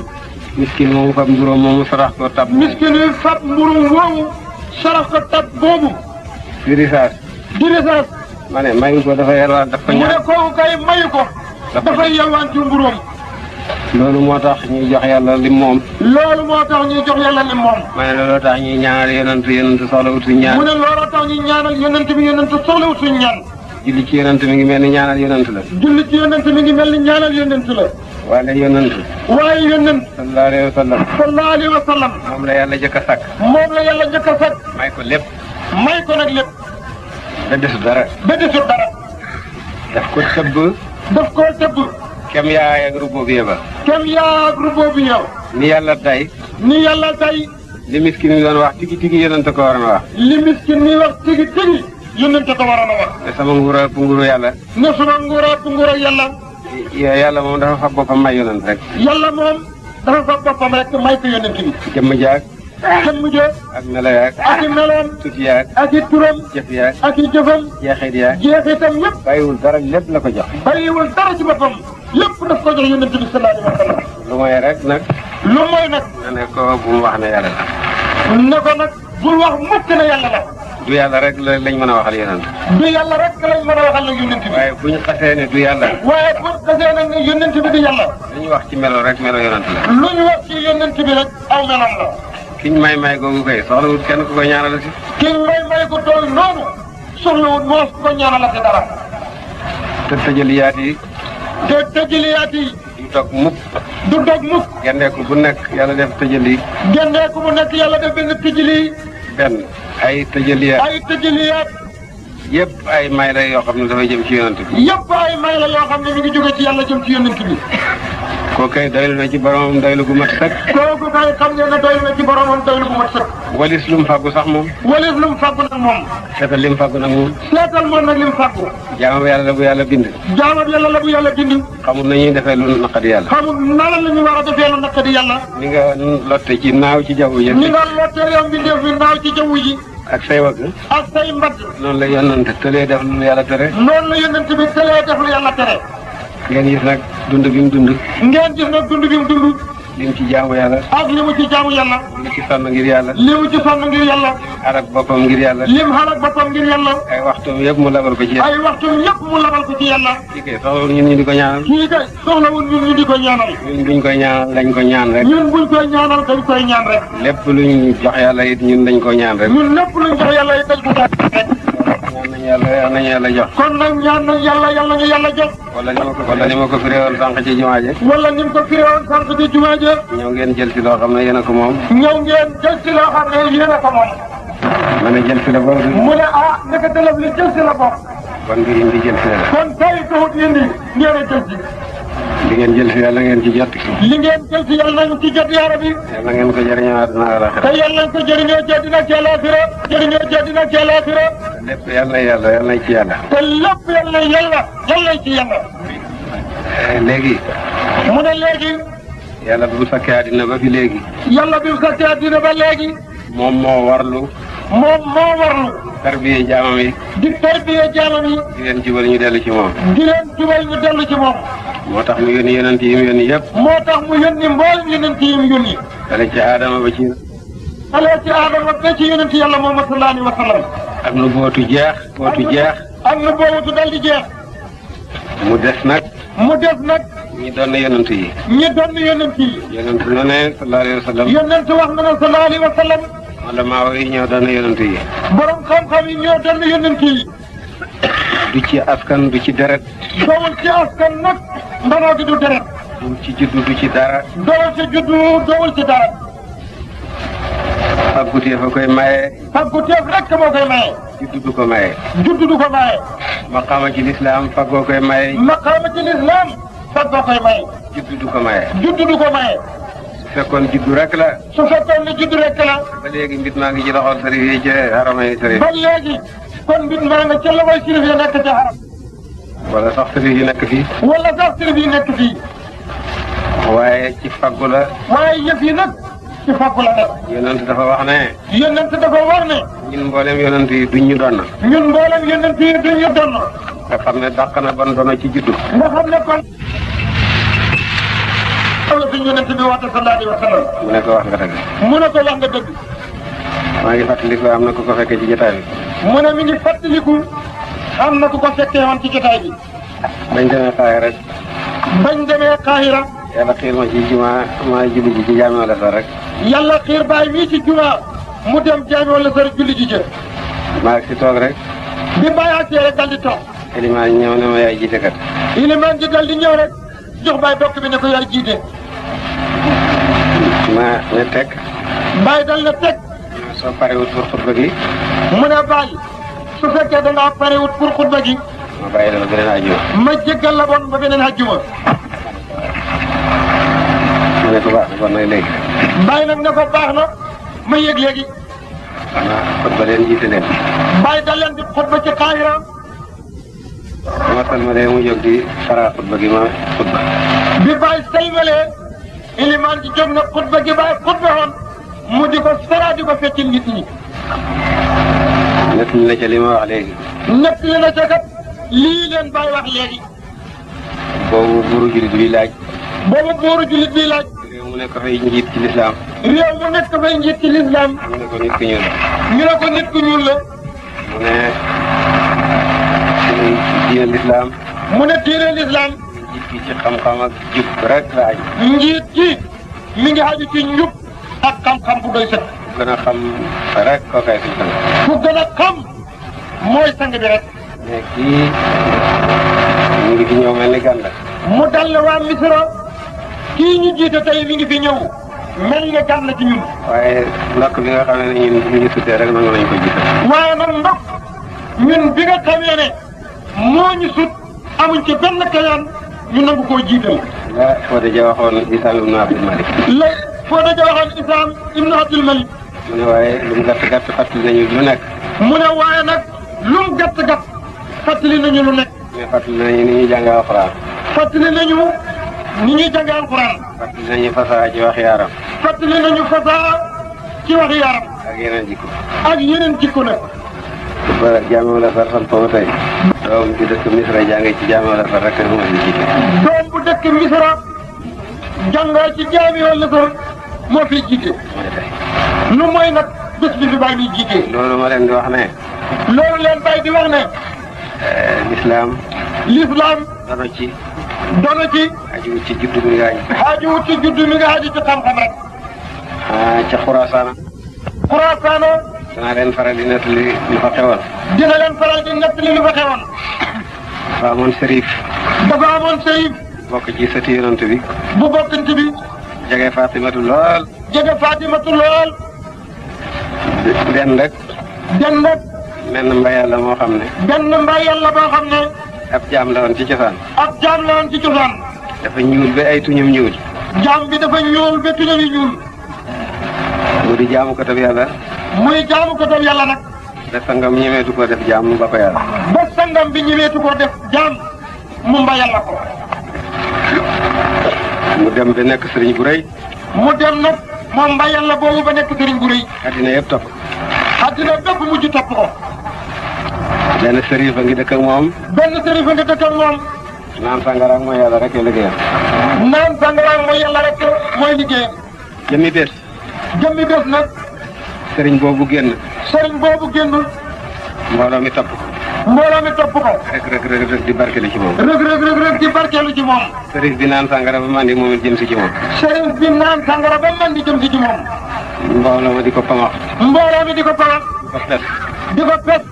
miskin moomu fab mburóom moomu sarax ko tab. miskin yi fab mburum woowu sarax ko tab boobu. di risaas. di risaas. ma ne mayu ko dafa yelwaan daf ko mu ñaan. ne kooku kay mayu ko. dafay yelwaan ci mburum. loolu moo tax ñuy jox yàlla lim moom. loolu moo tax ñuy jox yàlla lim moom. ma ne looloo tax ñuy ñaanal yonent soxla wut suñu ñaan. mu ne looloo tax ñuy ñaanal yonent bi yonent soxla wut suñu ñaan. julli ci yonent mi ngi mel ni ñaanal yonent la. julli ci yonent mi ngi mel ni ñaanal yonent la. waaye yonent. waaye yonent. sallallahu alayhi wa sallam. sallallahu alayhi wa sallam. moom la yàlla jëkk a sàkk. moom la yàlla njëkk a sàkk. may ko lépp. may ko nag lépp. da desu dara. ba desul dara. daf ko tëbb. daf koo tëbb. kem yaay ak rubo bi ba. kem yaa ak rubo bi yow. ni yàlla tay. ni yàlla tay. li miskin mi doon wax tigi tigi yonent ko waroon a wax. li miskin mi wax tigi tigi yonent ko waroon a wax. te sama nguura pu nguru yàlla. ne suma nguura pu nguura yàlla. yàlla moom dafa fab boppam may yonent rek. yàlla moom dafa fab boppam rek may ko yonent bi. jëmm jaag. jëmm ja. ak melo yaag. ak i meloom. tuuti yaag. ak i turam. jëf yaag. ak i jëfam. jeexit yaag. jeexitam yëpp. bàyyiwul dara lépp la ko jox. bàyyiwul dara ci boppam. lépp daf ko jox yonent bi sallallahu alayhi wa sallam. lu mooy rek nag. lu mooy nag. nga ne ko bu mu wax ne yàlla la. ne ko nag bul wax mukk ne yàlla la. du yàlla rek lañ mën a waxal yonent. du yàlla rek lañ mën a waxal la yonent bi. waaye bu ñu xasee ne du yàlla. waaye bu ñu xasee nag ne yonent bi du yàlla. lu ñu wax ci melo rek melo yonent la. lu ñu wax ci yonent bi rek aw melam la. kiñ may googu kay soxlawut kenn ku ko ñaanal si. kiñ may ko tool noonu soxlawut moo ko ñaanalati dara. te tëjaliyaat yi. te tëjaliyaat yi. du dog mukk. du dog mukk. gendeeku bu nekk yàlla def tëjali. gendeeku bu nekk yàlla def benn tëjali. benn ay tëjaliyaat. ay tëjaliyaat. yëpp ay may la yoo xam ne dafay jëm ci yonent bi. yëpp ay may la yoo xam ne mi ngi jóge ci yàlla jëm ci yonent bi. kooku kay doylu na ci boromam doylu gu mat sëkk. kooku kay xam ngeen ne doylu na ci boromam doylu gu mat sëkk. walis lu mu fàggu sax moom. walis lu mu fàggu nag moom. seetal li mu fàggu nag moom. seetal moom nag li mu fàggu. jaamam yàlla la bu yàlla bind. jaamam yàlla la bu yàlla bind. xamul nañuy defee lu naqadi yàlla. xamul nala la ñu war a defee lu naqadi yàlla. ni nga lotte ci naaw ci jaww ji. ni nga lotte yow bi def naaw ci jaww ji. ak say wagg. ak say mbagg. noonu la yonent tëlee def lu yàlla tere. noonu la yonent bi tëlee def lu yàlla tere. ngeen gis nag dund bi mu dund. ngeen gis nag dund bi mu dund. li mu ci jaamu yàlla. ak li mu ci jaamu yàlla. li mu ci sonn ngir yàlla. li mu ci sonn ngir yàlla. xarak boppam ngir yàlla. lim xarak boppam ngir yàlla. ay waxtoom yëpp mu labal ko ci yàlla. ay waxtoom yëpp mu labal ko ci yàlla. kii kay soxlawul ñun ñu di ko ñaanal. kii kay soxlawul ñun ñu di ko ñaanal. ñun buñ koy ñaanal lañ ko ñaan rek. ñun buñ koy ñaanal dañ koy ñaan rek. lépp luñ jox yàlla it ñun dañ ko ñaan rek. ñun lépp luñ jox yàlla it dañ ko ñaan rek. ñaan nañu yàlla jox. kon nag ñaan nañ yàlla yàlla ñu yàlla jox. wala ni ma ko firee woon sànq ci jumaa je. wala ni mu ko firee woon sànq ci jumaa je. ñëw ngeen jël si loo xam ne yéen a ko moom. ñëw ngeen jël si loo xam ne yéen a ko moom. ma ne jël si la boobu. mu ne ah naka tëlëf li jël si la bokk. kon bi indi jël si la. kon tey taxut indi ngeen a jël si. li ngeen jël si yàlla ngeen ci jot. li ngeen jël si yàlla nañu ci jot yaara bi. yàlla ngeen ko jëriñoo àdduna ak àllaaxira. te yàlla nañ ko jëriñoo jëddina ci àllaaxira. jëriñoo jëddina ci àllaaxira. lépp yàlla na ci yàlla. te lépp yàlla ci yàlla. léegi. mu ne léegi. yàlla bu mu sakkee àddina ba fi léegi. yàlla bi mu sakkee àddina ba léegi. moom moo warlu. tarbiye jaamam yi. di tarbiye jaamam yi. di leen jubal ñu dellu ci moom. di leen jubal ñu dellu ci moom. moo tax mu yónni yonent yi mu yónni yëpp. moo tax mu yónni mboolem yonent yi mu yónni. dale ci Adama ba ci. dale ci Adama ba ci yonent yàlla Muhammad sallallahu alayhi wa sallam. am na bootu jeex. am na bootu dal di jeex. mu des nag. ñi doon yonent yi. yonent na ne sallallahu alayhi wa sallam. yonent wax na ne sallallahu alayhi wa sallam. wala maa yi ñoo doon yonent yi. borom xam-xam yi ñoo doon yonent yi. du ci askan du ci deret. dowul ci askan nag. ndanoo gi du deret. du ci juddu du ci dara. dowul ci dara. fagguteef a koy maye. fagguteef rek moo koy maye. juddu du ko maye. maqaama ci lislaam faggoo koy maye. maqaama ci lislaam faggoo koy maye. juddu du ko maye. su fekkoon juddu rek la. ba léegi mbit maa ngi ci loxol sërif yi ci haramay sërif. ba léegi kon mbit maa nga ca loxol sërif yi nekk ci haram. wala sax sërif yi nekk fii. waaye ci faggu la. waaye yëf yi nag ci faggu la nag. yonent dafa wax ne. ñun mboolem yonent yi duñ ñu doon. nga xam ne dàq na ban dono ci juddu. nga xam ne kon. wala suñu yonent bi woote sallallahu alayhi wa sallam. mu ne ko wax nga dëgg. maa ngi fàttaliku am na ku ko fekkee ci jotaay bi. mu ne mi ngi fàttaliku am na ku ko fekkee woon ci jotaay bi. bañ demee Kaahira. yàlla xiir ma ci juma ma julli ji ci jaami wala sar rek. yàlla xiir baay mii ci juma mu dem jaami wala sar julli ji ca. maa ngi si toog rek. bi bàyyi àgsee rek dal di toog. ilimaan ñëw ne ma yaay jiite kat. ilimaan ji dal di ñëw rek jox baay bokk bi ne ko yaay jiite. ma ne teg. baay dal na teg. soo parewut pour xutba gi. mu ne baay su fekkee da ngaa parewut pour xutba gi. ma bàyyi la ba beneen àjjuma. ma jéggal la bon ba beneen àjjuma. ma ne ko baax na kon nag léegi. baay nag ne ko baax na ma yëg léegi. xanaa xutba leen jiite leen. baay dal leen di xutba ci Kaahira. ma salmalee mu jóg di fara xutba gi ma xutba. bi baay salmalee ilimaan ji jóg na xutba gi baay xutba woon mu di ko sara di ko fecc nit ñi. nett li na ca li ma wax léegi. nett li na ca kat lii leen baay wax léegi. boobu buuru jullit bi laaj. réew mu nekk fay njiit ci lislaam. ñu ne ko nit ku ñuul la. mu ne diine lislaam. mu ne diine lislaam. njiit gi ci xam-xam ak jub rek la aju. njiit gi mi ngi aju ci njub ak xam-xam bu doy sëkk. ku gën a xam rek koo koy suñ sang. ku gën a xam mooy sang bi rek. mais kii mu ngi fi ñëw mel ni gan la. mu dal la waa Misra kii ñu jiite tey mi ngi fi ñëw mel nga gan la ci ñun. waaye ndokk bi nga xam ne ñun ñu ngi sutee rek nangu nañ ko jiite. waaye nag ndokk ñun bi nga xamee ne moo ñu sut amuñ ci benn kañaan ñu nangu koo jiital. la Fodé Dia waxoon Isaam ibnu Abdul Malik. la Fodé Dia waxoon Isaam ibnu Abdul Malik. mu ne waaye lu mu gàtt gàtt fàttali nañu lu nekk. mu ne waaye nag lu mu gàtt gàtt fàttali nañu lu nekk. mais fàttali nañu ni ñuy jàng alxuraan. fàttali nañu ni ñuy jàng alxuraan. fàttali nañu fasaa ci wax yaaram. fàttali nañu fasaa ci wax yaaram. ak yeneen jikko. ak yeneen jikko nag. ba Jaamiul Azhar sant ba tey. doom bi dëkk Misra jàngee ci Jaamiul Azhar rek moo fi jiite. doom bu dëkk Misra jàngee ci Jaamiul Azhar moo fi jiite. mooy tey. lu mooy nag bés bi fi bàyyi muy jiite. loolu ma leen di wax ne. loolu leen bàyyi di wax ne. lislaam. lislaam. dono ci. dono ci. aju ci juddu mi nga aju. aju ci juddu mi nga aju ci xam-xam rek. ca Xuraasaana. Xuraasaana. danaa leen faral di nettali lu fa xewoon. dina leen faral di nettali lu fa xewoon. dafa amoon sërif. dafa amoon sërif. bokk ci sëti yonent bi. bu bokkante bi. jege Fatimatu lool. jege Fatimatu lool. den rek. den rek. menn mbay yàlla moo xam ne. benn mbay yàlla boo xam ne. ab jaam la woon ci cosaan. ab jaam la woon ci cosaan. dafa ñuul ba ay tuñam ñuul. jaam bi dafa ñuul ba tuñam yi ñuul. mu di jaamu ko tab yàlla. muy jaamu ko tam yàlla nag. ba sangam ñemeetu ko def jaam mu ba ko yàlla. ba sangam bi ñemeetu ko def jaam mu mba yàlla ko. mu dem ba nekk sëriñ bu rëy. mu dem nag moom mba yàlla boobu ba nekk sëriñ bu rëy. addina yëpp topp. addina bépp mujj topp ko. benn sëriñ a ngi dëkk ak moom. benn sëriñ a ngi dëkk ak moom. naan sangaraag mooy yàlla rek liggéeyam. naan sangaraag mooy yàlla rek mooy liggéeyam. jëmmi bés. jëmmi bés nag. sëriñ boobu génn. sëriñ boobu génnul. mbooloo mi topp ko. mbooloo mi topp ko. rek di barkeelu ci moom. rek di barkeelu ci moom. sëriñ bi naan sangara ba mandi moom it jëm si ci moom. sëriñ bi naan sangara ba mandi jëm si ci moom. mbooloo ma di ko pamax. mbooloo mi di ko pamax. di ko pes. di ko pes.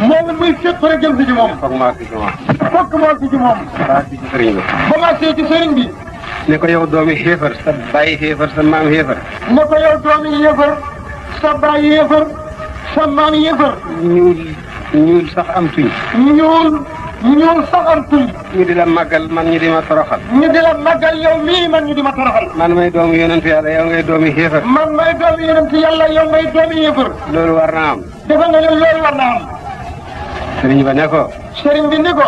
moom it muy fépp rek jëm si ci moom. foog mu àgg ci moom. foog mu àgg ci moom. ba àgg ci sëriñ ba. ba mu àgg ci sëriñ bi. ne ko yow doomi xéefar sa bàyyi xéefar sa maam xéefar. ne ko yow doomi yéefar sa bàyyi yéefar sa maam yéefar. ñuul sax am tuñ. ñuul sax am tuñ. ñu di la màggal man ñu di ma toroxal. ñu di la màggal yow mii man ñu di ma toroxal. man may doomu yonent yàlla yow ngay doomi xéefar. man may doomi yonent yàlla yow ngay doomi yéefar. loolu war na am. dafa nga ne loolu war na am. sëriñ ba ne ko. sëriñ bi ni ko.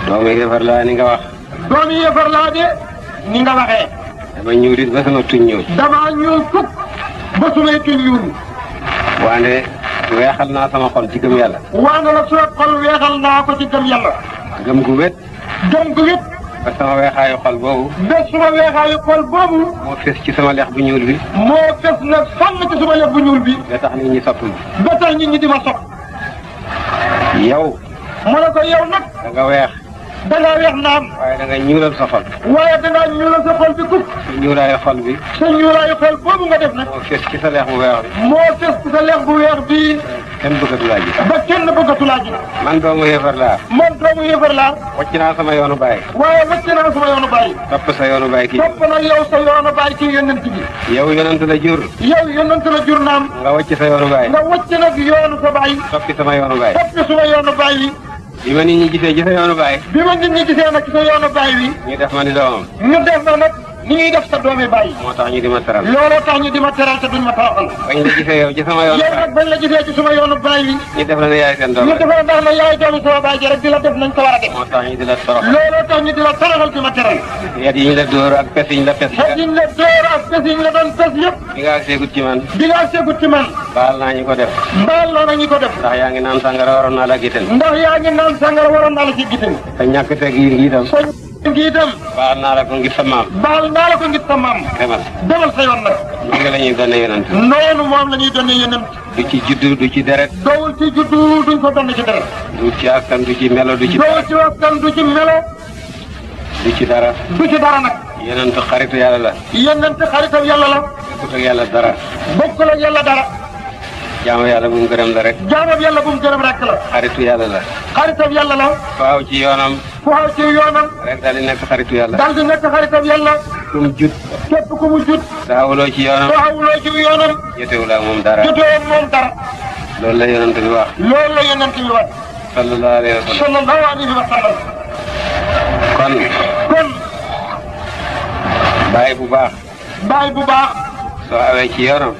doomu xéefar laa ni nga wax. doomi yéefar laa de ni nga waxee. dama ñuul it ba sama tuñ ñuul. damaa ñuul fukk ba sumay tuñ ñuul. waane weexal naa sama xol ci gëm yàlla. waane la soo xol weexal naa ko ci gëm yàlla. gëm gu wét. gëm gu wét. ba sama weexaayu xol boobu. ba suma weexaayu xol boobu. moo fes ci sama lex bu ñuul bi. moo fes nag fànn ci suma lex bu ñuul bi. ba tax nit ñi sopp ma. ba tax nit ñi di ma sopp. yow. ma ne ko yow nag. da nga weex. da ngaa weex naam. waaye da nga ñuulal sa xol. waaye da ngaa ñuulal sa xol bi kuk. sa ñuulaayu xol bi. sa ñuulaayu xol boobu nga def nag. moo fes ci sa lex bu weex bi. moo fes ci sa lex bu weex bi. kenn bëggatu laa ji. ba kenn bëggatu laa ji. man doomu xéefar laa. man doomu yéefar laa. wàcc naa sama yoonu baay. waaye wàcc naa sama yoonu baay. topp sa yoonu baay kii. topp na yow sa yoonu baay ci yonent bi. yow yonent la jur. yow yonent la jur naam. nga wàcc sa yoonu baay. nga wàcc nag yoonu sa baay. toppi sama yoonu baay. toppi suma yoonu baay wi. bi ma nit ñi gisee ci sa yoonu baay. bi ma nit ñi gisee nag ci sa yoonu baay wi. ñu def ma ni doomam. ñu def na nag ni ñuy def sa doomi baay. moo tax ñu di ma teral. looloo tax ñu di ma teral te duñ ma toroxal. bañ la gisee yow ci sama yoonu yow baay. nag bañ la gisee ci suma yoonu baay wi. ñu def la ne yaay seen doom ñu rek. defal ndax ne yaay doomi sama baay ji rek di la def nañ ko war a def. moo tax ñu di la torox. looloo tax ñu di la toroxal di ma teral. yat yi ñu la dóor ak pes yi ñu la pes. xëy na la door ak pes yi ñu la doon pes yëpp. bi nga seegut ci man. di nga segut ci man. baal naa ñu ko def. mbaal loo na ñu ko def. ndax yaa ngi naan sàngara waroon naa la giteen. ndax yaa ngi naan sàngara waroon naa la ci gitin. te ñàkk teg yi ngi itam. ngi itam. baal naa la ko ngir sa maam. baal naa la ko ngir sa maam. demal sa yoon nag. noonu la ñuy doon yonent. noonu moom la ñuy doon yonent. du ci juddu du ci deret. dowul ci juddu duñ ko doon ci deret. du ci askan du ci melo du ci. dowul ci askan du ci melo. du ci dara. du ci dara nag. yonent xaritu yàlla la. yonent xaritam yàlla la. bokkul ak yàlla dara. bokkul ak yàlla dara. jaamu yàlla bu mu gërëm la rek. jaamam yàlla bu mu gërëm rek la. xaritu yàlla la. xaritam yàlla la. faaw ci yoonam. faaw ci yoonam. rek daal di nekk xaritu yàlla. daal di nekk xaritam yàlla. ku mu jut. képp ku mu jut. taawuloo ci yoonam. taawuloo ci yoonam. jotewul ak moom dara. jotewul moom dara. loolu la yonent bi wax. loolu la yonent bi wax. sallallahu alayhi wa sallam. sallallahu alayhi wa sallam. kon. baay bu baax. baay bu baax. soo awee ci yoonam.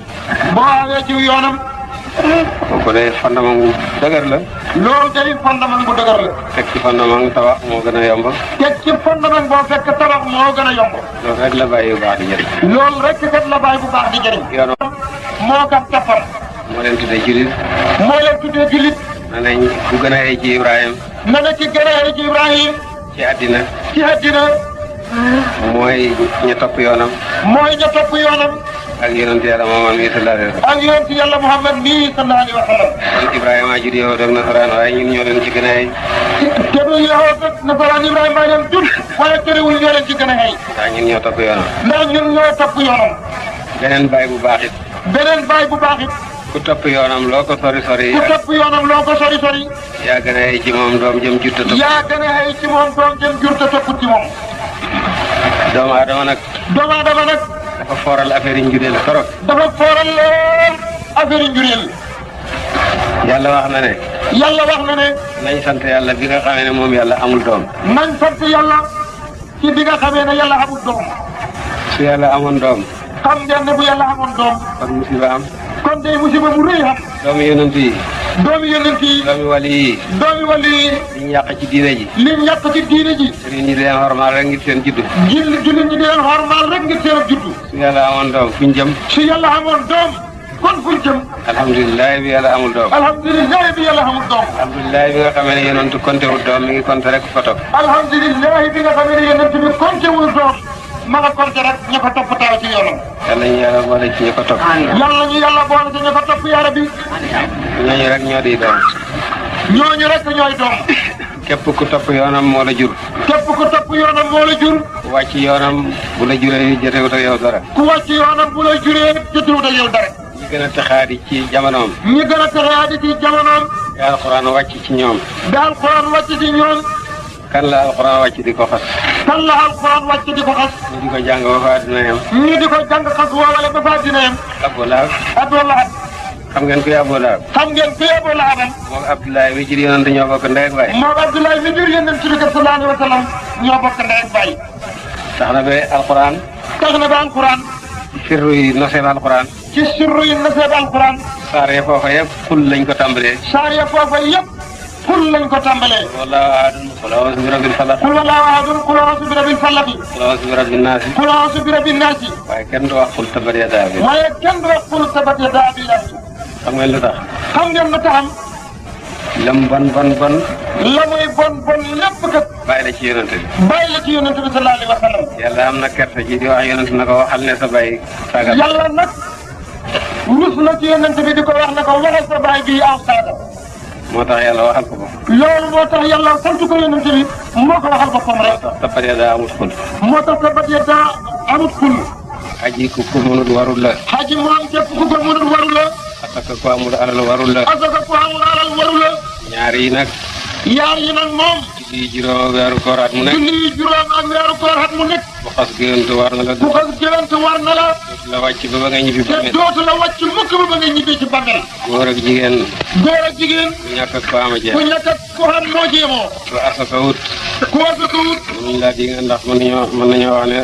boo awee ci yoonam. kooku day fondement bu dëgër la. loolu day fondement bu dëgër la. teg ci fondement tabax moo gën a yomb. teg ci fondement boo fekk tabax moo gën a yomb. loolu rek la bàyyi bu baax di jëriñ. loolu rek kat la baay bu baax di jëriñ. yoonam. moo kat toppam. moo leen tuddee jullit. moo leen tuddee jullit. na nañ ku gën a xëy ci Ibrahima. na na ci gën a xëy ci Ibrahima. ci àddina. ci àddina. mooy ña topp yoonam. mooy ña topp yoonam. ak yonent yàlla Muhammad mi sallallahu alayhi wa sallam. ak yonent yàlla Muhammad mi sallallahu alayhi wa sallam. kon Ibrahima jur yow ak nasaraan waaye ñun ñoo leen ci gën a xëy. te du yow ak nasaraan Ibrahima leen jur. waaye terewul ñoo leen ci gën a xëy. ndax ñun ñoo topp yoonam. ndax ñun ñoo topp yoonam. beneen baay bu baax it. beneen baay bu baax it. ku topp yoonam loo ko sori sori. ku topp yoonam loo ko sori sori. yaa gën a xëy ci moom doom jëm jur te topp. yaa gën a xëy ci moom doom jëm jur te topput ci moom. doomu aadama nag. doomu aadama nag. dafa fooral affaire yi njureel torop. dafa fooral lool affaire njureel. yàlla wax na ne. yàlla wax na ne. nañ sant yàlla bi nga xamee ne moom yàlla amul doom. nañ sant yàlla ci bi nga xamee ne yàlla amul doom. su yàlla amoon doom. xam ngeen ne bu yàlla amoon doom. kon musiba am. kon day musiba mu rëy am. doomi yonent yi. doomi yonent yi. doomi wali yi. doomi wali yi. li ñu yàq ci diine ji. li ñu yàq ci diine ji. sëriñ ñi di leen xormaal rek ngir seen juddu. jullit ñi di leen xormaal rek ngir seen juddu. su yàlla amoon doom fuñ jëm. su yàlla amoon doom. kon fuñ jëm. alhamdulilah bi yàlla amul doom. alhamdulilah bi yàlla amul doom. alhamdulilah bi nga xamee ne yonent compté wul doom mi ngi compté rek ko topp. alhamdulilah bi nga xamee ne yonent bi compté wul doom. ma nga compté rek ña ko topp taw ci yoonam. yàlla ñu yàlla boole ci ñi ko topp. yàlla ñu yàlla boole ci ña ko topp yaara bi. ñooñu rek ñoo di doom. ñooñu rek ñooy doom. képp ku topp yoonam moo la jur. képp ku topp yoonam moo la jur. ku wàcc yoonam bu la juree jotewut ak yow dara. ku wàcc yoonam bu la juree jotewut ak yow dara. ñi gën a taxaadi ci jamonoom. ñi gën a taxaadi ci jamonoom. te alxuraan wàcc ci ñoom. daal alxuraan wàcc ci ñoom. kan la alxuraan wàcc di ko xas. kan la alxuraan wàcc di ko xas. ñu di ko jàng ba fa dina yem. ñu di ko jàng xas woowale ba fa dina yem. Abu Lahab. Abu Lahab. xam ngeen kuy Abu Lahab. xam ngeen kuy Abu Lahab. moom Abdoulaye mi jur yonent ñoo bokk ndey ak baay. moom Abdoulaye mi jur yonent bi sallallahu alayhi wa sallam ñoo bokk ndey ak baay. tax na ba alxuraan. tax na ba alxuraan. sirru yi noseeb alxuraan. ci sirru yi noseeb alxuraan. saaree foofa yëpp xul lañ ko tàmbalee. saaree foofa yëpp xul lañ ko tàmbalee. wallaahu ahadun qul a'uuzu bi rabbil falaq. qul wallaahu ahadun qul a'uuzu bi rabbil falaq. qul a'uuzu bi rabbin naas. qul a'uuzu bi rabbin naas. waaye kenn du wax xul tabbat yadaa bi. waaye kenn du wax qul tabbat yadaa abi lahab. xam ngeen lu tax. xam ngeen lu taxam. lam bon bon bon. la muy bon bon lépp kat. bàyyi la ci yonent bi. bàyyi la ci yonent bi sallallahu alayhi wa sallam. yàlla am na kersa ji di wax yonent na ko waxal ne sa bàyyi saaga. yàlla nag rus na ci yonent bi di ko wax ne ko waxal sa baay bii aw saaga. moo tax yàlla waxal ko ko. loolu moo tax yàlla sant ko yonent bi moo ko waxal boppam rek. moo tax tabbat yadaa amut xul. moo tax tabbat yadaa amut xul. aji ku ko mënut warul la. xaji moom képp ku ko mënut warul la. asaka ko amul alal warul la. asaka ku amul alal warul la. ñaar yi nag. yaar yi nag moom. julli juróom weeru koor at mu nekk. julli juróom ak weeru koor at mu nekk. bu xas géwént war na la. bu xas géwént war na la. dootu la wàcc ba ba nga ñibbi te bàmmeel. dootu la wàcc mukk ba ba nga ñibbi ci bàmmeel. góor ak jigéen. góor ak jigéen. ku ñàkk ak ko ama jeex. ku ñàkk ak ku xam moo jéemoo. ku asaka wut. ku asaka wut. mënuñ laa di nga ndax mën nañoo wax ne.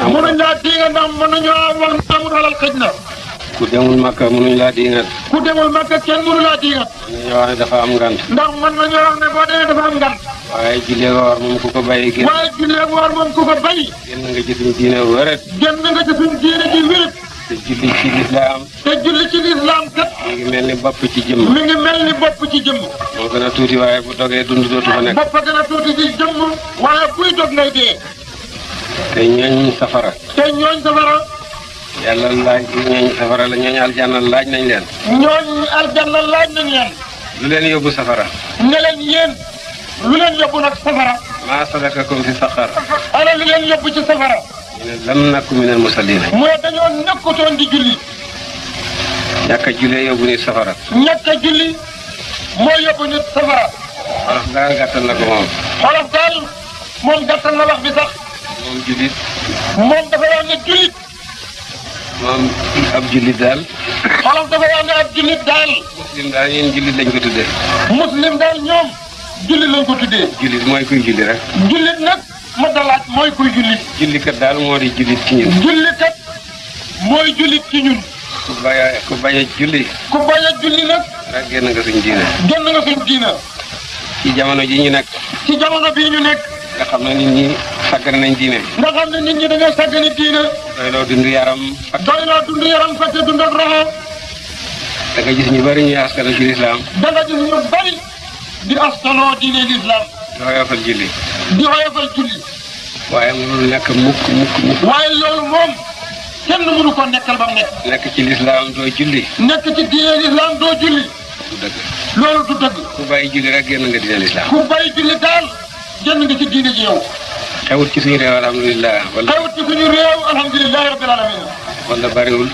mënuñ laa di nga ndax mën nañoo wax ne amul alal xëj na. ku demul Makka mënuñ laa di nga. ku demul Makka kenn mënu laa di nga. mën nañoo wax ne dafa am ngant. ndax mën nañoo wax ne boo demee dafa am ngan. waaye jullee ko war moom ku ko bàyyi waaye jullee woor moom ku ko bayi. génn nga ci suñu diine wéret. génn nga ci suñu diine ji wéret. te julli ci lislaam. te julli ci lislaam kat. mi ngi mel ni bopp ci jëmm. mi ngi mel ni bopp ci jëmm. moo gën a tuuti waaye bu dogee dund dootu fa nekk. bopp gën a tuuti ci jëmm waaye buy dog ngay dee. te ñooñ safara. te ñooñ safara. yàlla laaj ñooñ safara la ñooñ aljanna laaj nañ leen. ñooñ aljanna laaj nañ leen. lu leen yóbbu safara. ne leen yéen lu leen yóbbu nag safara. maa salakakum fi saqar. ana lu leen yóbbu ci safara. ñu ne lam nakku minal musallina. mu ne dañoo nekkutoon di julli. ñàkk a jullee yóbbu nit safara. ñàkk a julli moo yóbbu nit safara. wolof daal gàttal na ko moom. xolof daal moom gàttal na wax bi sax. moom jullit. moom dafa wax ne jullit. moom ab jullit daal. xolof dafa wax ne ab jullit daal. muslim daal ñun jullit lañ ko tuddee. muslim daal ñoom jullit lañ ko tuddee. jullit mooy kuy julli rek. jullit nag ma dalaat mooy kuy jullit. jullikat daal moo di jullit ci ñun. jullikat mooy jullit ci ñun. ku bañ a julli. ku bañ a julli nag. rek génn nga suñ diine. génn nga suñ diina. ci jamono ji ñu nekk. ci jamono bii ñu nekk. nga xam ne nit ñi sàggan nañ diine. nga xam ne nit ñi dañoo sàggani diina. doyloo dund yaram. doy naa dund yaram fàtte dund ak roxo. da nga gis ñu bari ñuy askanu ci lislaam. da nga gis ñu bari di askanoo diine lislaam. di woyofal julli. di woyofal julli. waaye mënul nekk mukk. waaye loolu moom kenn mënu ko nekkal ba mu nekk. nekk ci lislaam doo julli. nekk ci diine lislaam doo julli. du dëgg. loolu du dëgg. ku bàyyi julli rek génn nga diine lislaam. ku bàyyi julli daal génn nga ci diine ji yow. xewut ci suñu réew alhamdulilah. xewut ci suñu réew alhamdulilahi rabbil alamin. wala bariwul.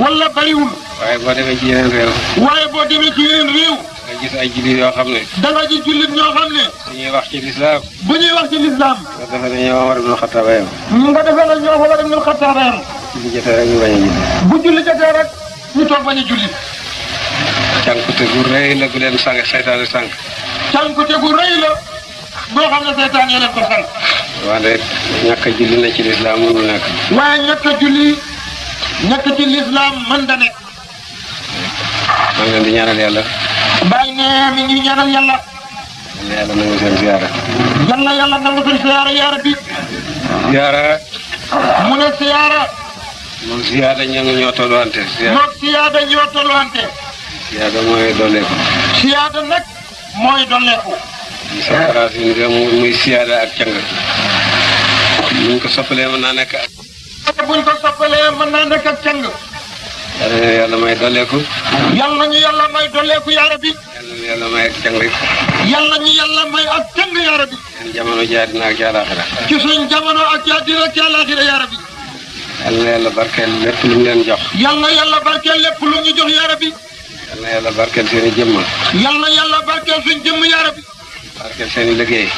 wala bariwul. waaye boo demee ci yeneen réew. waaye boo demee ci yeneen réew. nga gis ay jullit yoo xam ne. da nga gis jullit ñoo xam ne. suñuy wax ci lislaam. bu ñuy wax ci lislaam. nga defe ne ñoo Omar ibn Xattaab yam. nga defee ne ñoo Omar ibn Xattaab yam. bu jotee rek ñu bañ a julli. bu julli jotee rek ñu toog bañ a julli. cànkute gu rëy la gu leen sànq seytaane sànq. cànkute gu rëy la boo xam ne seytaan yi leen ko sànq. wante ñàkk a julli na ci lislaam mënul nekk. waaye ñàkk a julli ñàkk ci lislaam mën da nekk. maa ngi leen di ñaanal yàlla. bàyyi ne mi ngi ñaanal yàlla. yàlla nangu seen ziyaara. yàlla nangu seen ziyaara yaa rabbi. ziyaara. mu ne ziyaara. moom ziyaada ñoo tolluwante. moom ziyaada ñoo tolluwante. ziyaada mooy dolleeku. ziyaada nag mooy dolleeku. sa racine nga muy ziyaada ak càng. buñ ko soppalee mën naa nekk ak. buñ ko soppalee mën naa nekk ak càng. yàlla na yàlla may dolleeku. yàlla ñu yàlla may dolleeku yaa rabbi. yàlla na yàlla may ak càng. yàlla ñu yàlla may ak càng yaa rabbi. seen jamono jaadina ak jaalaaxira. ci suñ jamono ak jaadina ak jaalaaxira yaa rabbi. yàlla na yàlla barkeel lépp lu mu leen jox. yàlla barkeel lépp lu ñu jox yaa rabbi. yàlla na yàlla barkeel seen i jëmm. yàlla barkeel suñ jëmm yaa rabbi. barkeel seen i liggéey.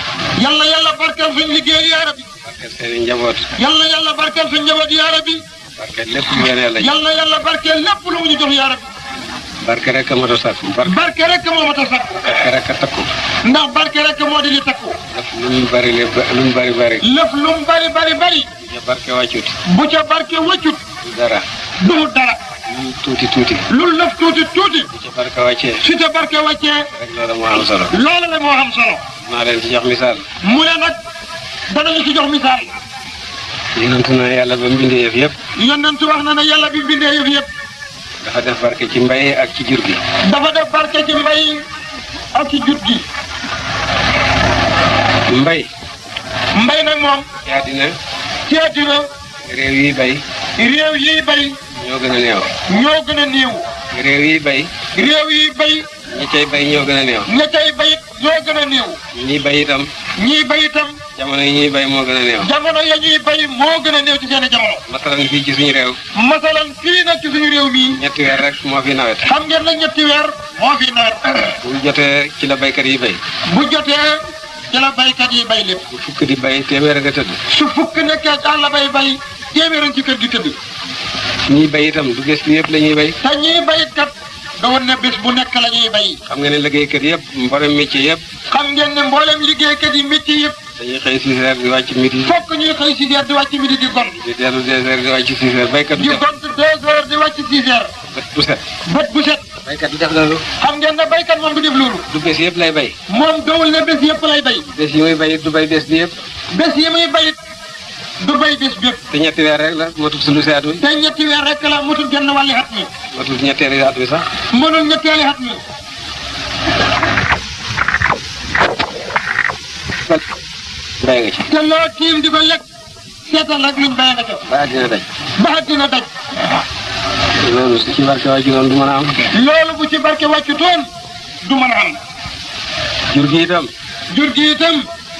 yàlla barkeel suñ liggéey yaa rabbi. barkeel seen i njaboot. yàlla barkeel suñ njaboot yaa rabbi. barkeel lépp lu leen yàlla jox. yàlla barkeel lépp lu mu ñu jox yaa rabbi. barke rek a mat a sakku. barke rek moo mat a sakku. barke rek a takku. ndax barke rek moo di li takku. lépp lu mu bari lépp lu mu bari bari. lépp lu mu bari. bu ca barke wàccut. bu ca barke wàccut. du dara. du dara. lu tuuti. lu lëf tuuti. bu ca barke wàccee. su ca barke wàccee. rek loolu moo am solo. loolu la moo am solo. maa leen ci jox misaal. mu ne nag danañu ci jox misaal. yonent na yàlla ba mu bindee yëf yëpp. yonent wax na ne yàlla bi bindee yëf yëpp. dafa def barke ci mbay ak ci jur gi. dafa def barke ci mbay ak ci jur gi. mbay. mbay nag moom. ci àddina. réew yi bay. ñoo gën a néew. réew yi bay. ñi cay bay ñoo gën a néew. ña cay bayit ñoo gën a néew. ñii bay itam. jamono yi ñuy bay moo gën a néew. jamono ya ñuy bay moo gën a néew ci seen jamono. masalan fii ci suñu réew. masalan fii nag ci suñu réew mii. ñetti weer rek moo fi nawet. xam ngeen nag ñetti weer moo fi nawet. bu jotee ci la baykat yi bay. bu jotee ci la baykat yi bay lépp. bu fukk di bay téeméer nga tëdd. su fukk nekkee àll bay téeméer ci kër gi tëdd. ñii bay itam du bés bi yëpp la ñuy bay. te ñii bayit kat da woon ne bés bu nekk la ñuy bay. xam nga ne liggéeykat yëpp mboolem métier yëpp. xam ngeen ne mboolem liggéeykat yi métier yëpp. dañuy xëy 6 heures di wàcc midi. fokk ñuy xëy 6 heures di wàcc midi di gont. di dellu 2 heures di wàcc 6 heures baykat di gont 2 heures di wàcc 6 heures. bët bu set. baykat du def loolu. xam ngeen ne baykat moom du def loolu. du bés yëpp lay bay. moom dowul ne bés yëpp lay bay. bés yi muy bay du bay bés bi yëpp. bés yi muy bayit du bay bés bépp. te ñetti weer rek la matul sulu si at mi. te ñetti weer rek la matul genn wàlli at mi. matul ñetteeli at mi sax. mënul ñetteeli at mi. bay nga ci. te loo tiim di ko lekk seetal rek luñ bay nga ca. ba àddina daj. ba àddina daj. loolu ci barke wàccu doon du mën a am. loolu bu ci barke wàccu toon du mën a am. jur gi itam. jur gi itam.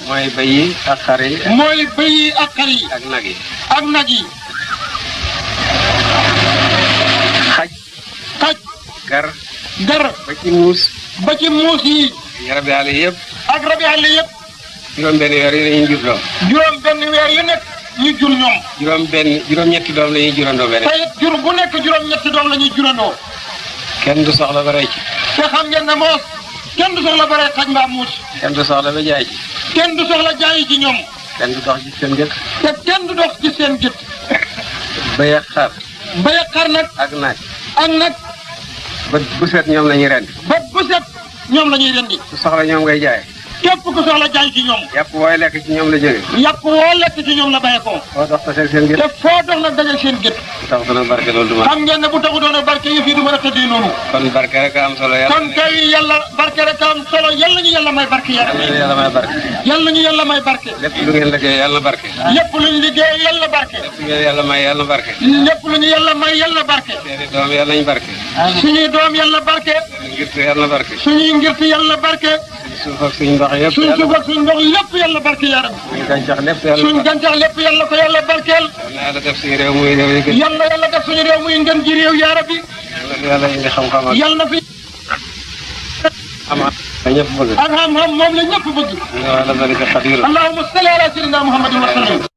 mooy bëy yi ak xar yi. mooy bëy yi ak xar yi. ak nag yi. ak nag yi. xaj. xaj. gar. gar. ba ci muus. ba ci muus yi. rabi àll yëpp. ak rabi àll yëpp. juróom-benn weer yi dañuy jur doom. juróom-benn weer yu nekk ñu jur ñoom. juróom-ñetti doom la ñuy jurandoo benn. te it jur bu nekk juróom-ñetti doom la ñuy jurandoo. kenn du soxla ba rey ci. te xam ngeen ne moos kenn du soxla ba rey xaj mbaa muus. kenn du soxla ba jaay ci. kenn du soxla jaayi ci ñoom. kenn du dox ci seen gët. te kenn du dox ci seen gët. bëy ak xar. bëy ak xar nag. ak nag. ak nag. bët bu set ñoom la ñuy rendi. bët bu set ñoom la ñuy rendi. ku soxla ñoom ngay jaay. képp ku soxla jaay ci ñoom. yàpp wooy lekk ci ñoom la jóge. yàpp woo lekk ci ñoom la bàyyi ko. foo dox taseel seen gët. te foo dox nag dajal seen gët. tax dana barke loolu du ma. xam ngeen ne bu taxu doon a barke yëf yi du mën a tëddee noonu. kon barke rek a am solo yàlla. kon kay yàlla barke rek a am solo yàlla ñu yàlla may barke yàlla. yàlla may barke. yàlla ñu yàlla may barke. lépp lu ngeen liggéey yàlla barke. lépp lu ñu liggéey yàlla barke. lépp lu ngeen yàlla may yàlla barke. lépp lu ñu yàlla may yàlla barke. seeni doom yàlla nañ barke. suñuy doom yàlla barke. seeni ngirte yàlla barke. suñuy ngirte yàlla barke. suñ suuf ak suñ ndox yëpp. suñ suuf ak suñ ndox lépp yàlla barke yaram. suñ gàncax lépp yàlla suñ gàncax lépp yàlla ko yàlla barkeel. yàlla def suñu réew muy réew yi gën. yàlla def suñu réew muy ngën ji réew yaa rabbi. yàlla indi xam-xam ak. yàlla na fi. am-am la ñëpp bëgg. ak xam-xam moom la ñëpp bëgg. allahumma salli ala sayyidina Muhammadin wa sallim.